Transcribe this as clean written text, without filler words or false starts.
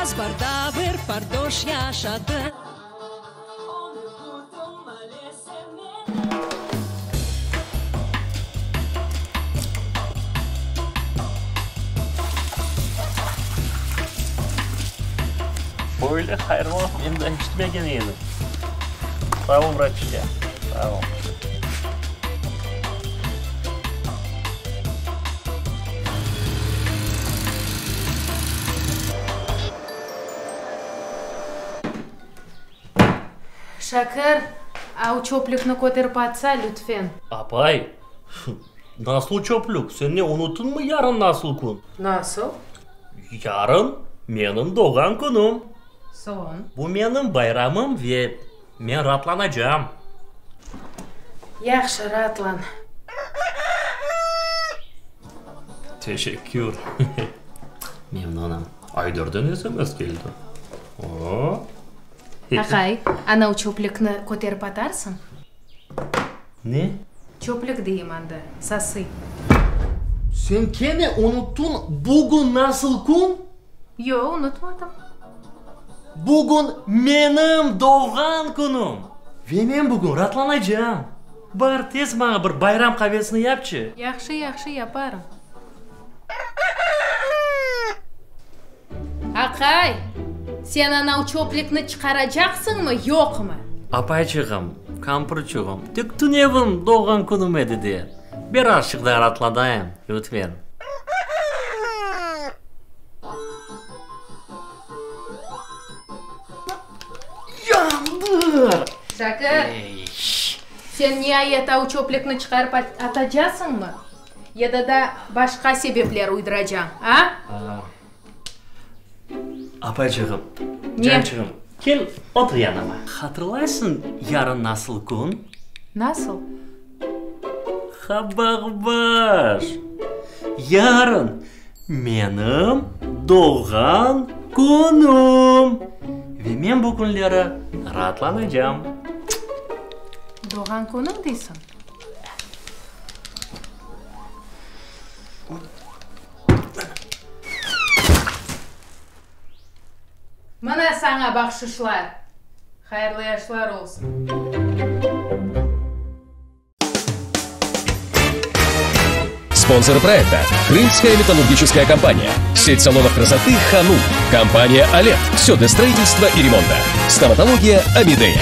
Azbarda bir pardoş yaşadı. Böyle hayırlı laf men daa eşitmegen edim. Sağ ol, bratçika, sağ ol. Şakir, av çöplükni köterip atsa, lütfen. Apay, nasıl çöplük? Sen ne, unuttıñmı yarın nasıl kün? Nasıl? Yarın menim doğğan künüm. Soñ? Bu menim bayramım ve men raatlanacağım. Yahşı, raatlan. Teşekkür. Memnunım. Ayderden SMS keldi. O! Aqay, anav çöplükni köterip atarsıñ? Ne? Çöplük deyim anda, sasıy. Sen kene unuttıñ, bugün nasıl kün? Yoq, unutmadım. Bugün menim doğğan künüm ve men bugün raatlanacağım. Bar, tez maña bir bayram qavesini yapçı. Yahşı, yahşı, yaparım. Aqay, sen anav çöplükni çıqaracaqsıñmı, yoqmı? Apayçığım, kampırçığım, tek tünevin doğğan künüm edi de, bir azçıq daa raatlanayım, lütfen. Yandı! Şakir, sen niayet av çöplükni çıqarıp atacasıñmı? Ya da da başqa sebepler uyduracañ, a? Apayçığım, cançığım, kel, otur yanıma. Hatırlaysıñ, yarın nasıl kün? Nasıl? Qabaqbaş! Yarın menim doğğan künüm ve men bu künleri raatlanacağım. Doğğan künüñ deysiñ? Mına saña bahşışlar! Hayırlı yaşlar olsun! Спонсор проекта «Крымская металлургическая компания». Сеть салонов красоты «Ханум». Компания «Олет». Все для строительства и ремонта. Стоматология «Амидея».